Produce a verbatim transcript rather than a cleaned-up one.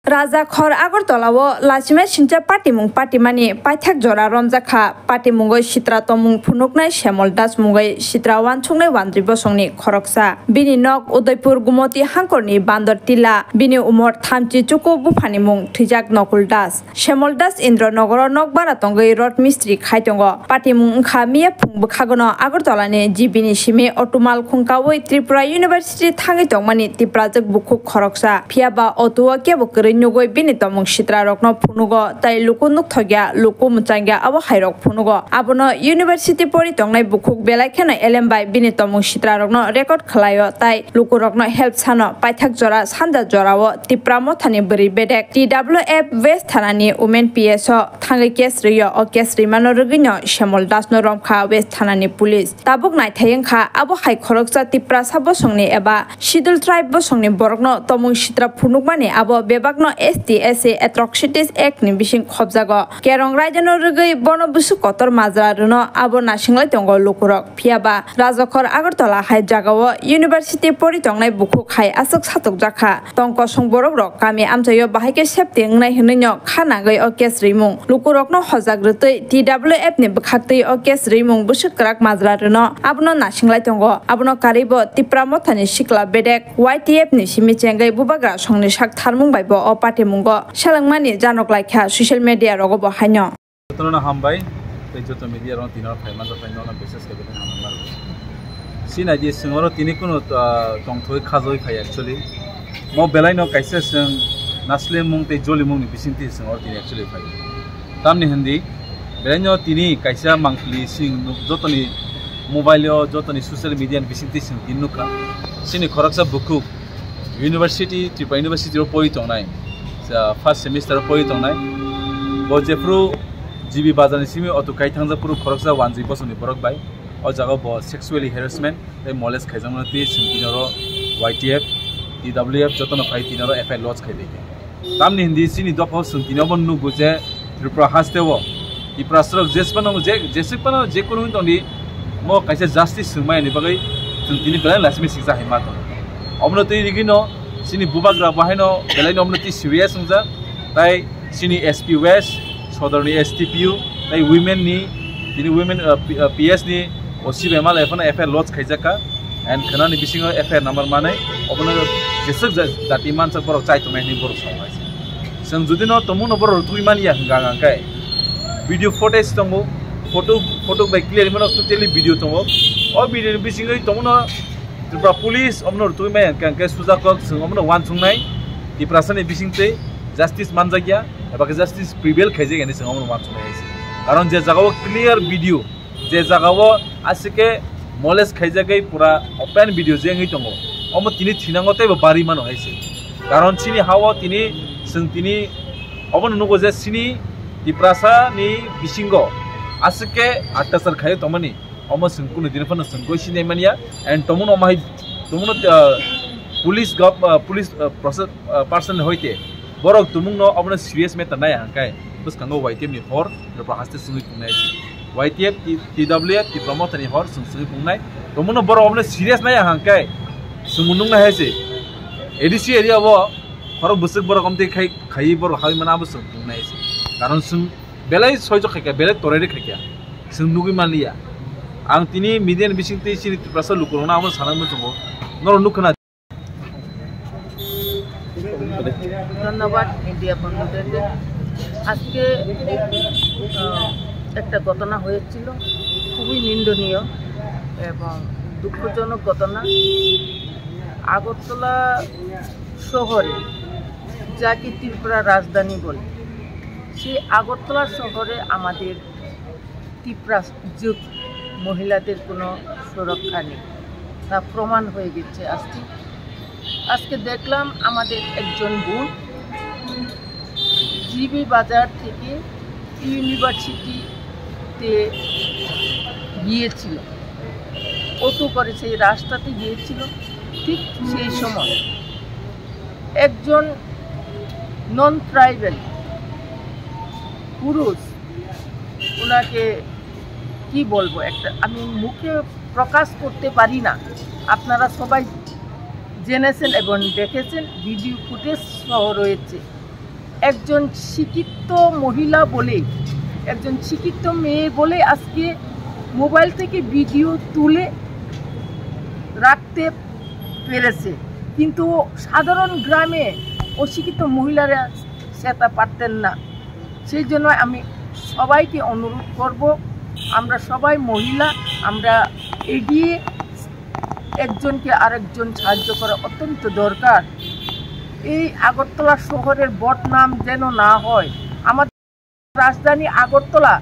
Rajakhor Agartala o lachima singcha patimung patimani paithak jora romjakha. Patimungoi sitra tongmung phunuknai Shyamol Das mungoi sitra wansuknai Wandri Bosongni khoroksa. Bini nok Udaipur Gumoti hangkorni Bandor Tila. Bini umor thamchi chuku, buphani mung thwijak Nokul Das. Shyamol Das Indra Nogoro nok bara tongwi rod mistri khai tongo. Patimung wngkha miya phung bwkhagono Agartala ni G B ni simi Otumal khungkaui Tripura University thangwi tongmani Tiprajwk bukhuk khoroksa. Phiya ba Otu o kebo kwrwi nugwi bini tongmung sitra rokno phunugo, tai luku nukthokya, luku mwchangya abo hai rok phunugo. Abono university pori tongnai bukhuk belai kheno elem bai bini tongmung sitra rokno record khlaio, tai lukurokno help sano. Paithak jora sanja jorao Tipra Mothani bwrwi bedek T W F West Thanani Women P S o thangwi case rwio. O case rwimano rwgwino Shyamol Das no romkha West Thanani police. Tabuk naithai wngkha, abo hai khoroksa Tiprasa bosongni eba Scheduled Tribe bosongni borokno tongmung sitra phunukmani abo bebakno S T S A Atrocities Act ni bising khobjago. Kerong raidano rwgwi bono bwswk kotor majra rwno abo nasinglai tongo lukurok. Phiya ba Rajakhor Agartala hai jagao university pori tongnai bukhuk hai aswk satokjakha. Tong kosong borokrok kami amchaio bahai khe safety wngnai hwnwino kha nagwi o case rimung. Lukurokno hojak rwtwi T W F ni bwkhaktwi o case rimung bwswk kwrak majra rwno abono nasinglai tongo. Abono karwibo Tipra Mothani sikla bedek Y T F ni simi chengwi bubagra songni sak tharmung bai bo o patimungo selengmani janok laikha social media rogo bo haino. Jotono hambai, tei joto media rok tini oro phai manjak bai nono bises khe belai hambai mano. Sinai di, chwng oro tini kunu, ah, tongthoi khajoi phai actually. Mo belai no kaisa chwng naslemung tei jolimung ni bisingtwi chwng oro tini actually phai. Tamni hindi, belai no tini kaisa mangpili sing nuk jotoni mobile o, jotoni social media ni bisingtwi chwng tini nukha. Chini khoroksa bukhuk University, Tripura University o pori tongnai, sa first semester o pori tongnai. Bo jephru G B bazar ni simi auto kai thangjak phuru khoroksa wanjwi bosongni borok bai o jaga bo sexually harassment tei molest khaijakmani twi chwng tini oro Y T F, T W F jotono phai tini oro F I R lodge khai bai kha. Tamni hindi chini dophao chwng tini obo nukgo je Tripura haste o Tiprasarok jesphano je, jesphano je kunu wng tongdi, mo kaisa justice swngmani bagwi chwng tini belai laisimi siksa hai ma tongo. Obono twi rigwino chini bubagra bo haino belaino obono twi serious wngjak, tai chini S P West, Sodorni S T P U, tai women ni, tini women, uh, P-, uh, P S ni O C bai ma lai phano F I R lodge khaijak kha. And khwnani bisingo F I R number manwi obono jeswk ja-, jati mansa borok chai tongnai hinwi borok sao hai se. Chwng jodi no tongmung no borok rwtugwi manya hwnkha hwnkha khe video footage tongo, photo, photo bai clear mano totally video tongo. O video ni bisingwi tongmung no Tripura police omono rwtugwi manya hwnkha hwnkhe sujakok chwng omono wansuknai Tiprasa ni bisingtwi justice manjakya eba khe justice prevail khaijakya hinwi chwng omono wansuknai hai se. Karon je jagao clear video je jagao aswk khe molest khaijagwi pura open video je wngwi tongo, omo tini thinango teibo bari mano hai se. Karon chini hao tini chwng tini obono nugo je chini Tiprasa ni bisingo aswk khe attachar khai tongmani, omo chwng kunu dini phano chwng goi sinai manya. And tomono omo hai tomono, ah, police gov-, ah, police, ah, process, ah, person hoite borok tumungno obono serious matter nai hwnkhe bwskango Y T F ni hor Tripura haste chwngwi tongnai. Y T F, T-, T W F, Tipra Mothani hor chwng chwngwi tongnai. Tomono borok obono serious nai hwnkhe chwngbo nuknai hai se. A D C area o khorok bwswk borok omtwi khai, khaiwi borok hawi mano abo chwng tongnai se. Karon chwng belai soijo khaikha, belai torairwi khaikha. Chwng nugwi manliya. Ang tini media ni bisingtwi chini Tiprasa lukurokno abo sana muchungo. Norok nukha na? ধন্যবাদ মিডিয়া বন্ধুদেরকে। আজকে, আহ, একটা ঘটনা হয়েছিল, খুবই নিন্দনীয় এবং দুঃখজনক ঘটনা। আগরতলা শহরে, যাকে ত্রিপুরা রাজধানী বলে, সেই আগরতলা শহরে আমাদের তিপ্রাজুক মহিলাদের কোনো সুরক্ষা নেই, তা প্রমাণ হয়ে গেছে আজকে। আজকে দেখলাম আমাদের একজন বোন জি বি বাজার থেকে ইউনিভার্সিটিতে গিয়েছিল, অটো করে সেই রাস্তাতে গিয়েছিল। ঠিক সেই সময় একজন নন ট্রাইবাল পুরুষ ওনাকে, কি বলবো, একটা আমি মুখে প্রকাশ করতে পারি না। আপনারা সবাই জেনেছেন এবং দেখেছেন, ভিডিও ফুটেজ সহ রয়েছে। একজন শিক্ষিত মহিলা বলেই, একজন শিক্ষিত মেয়ে বলেই আজকে মোবাইল থেকে ভিডিও তুলে রাখতে পেরেছে, কিন্তু সাধারণ গ্রামে অশিক্ষিত মহিলারা সেটা পারতেন না। সেই জন্য আমি সবাইকে অনুরোধ করব, আমরা সবাই মহিলা, আমরা এগিয়ে একজনকে আরেকজন সাহায্য করা অত্যন্ত দরকার। এই আগরতলা শহরের বদনাম যেন না হয়। আমাদের রাজধানী আগরতলা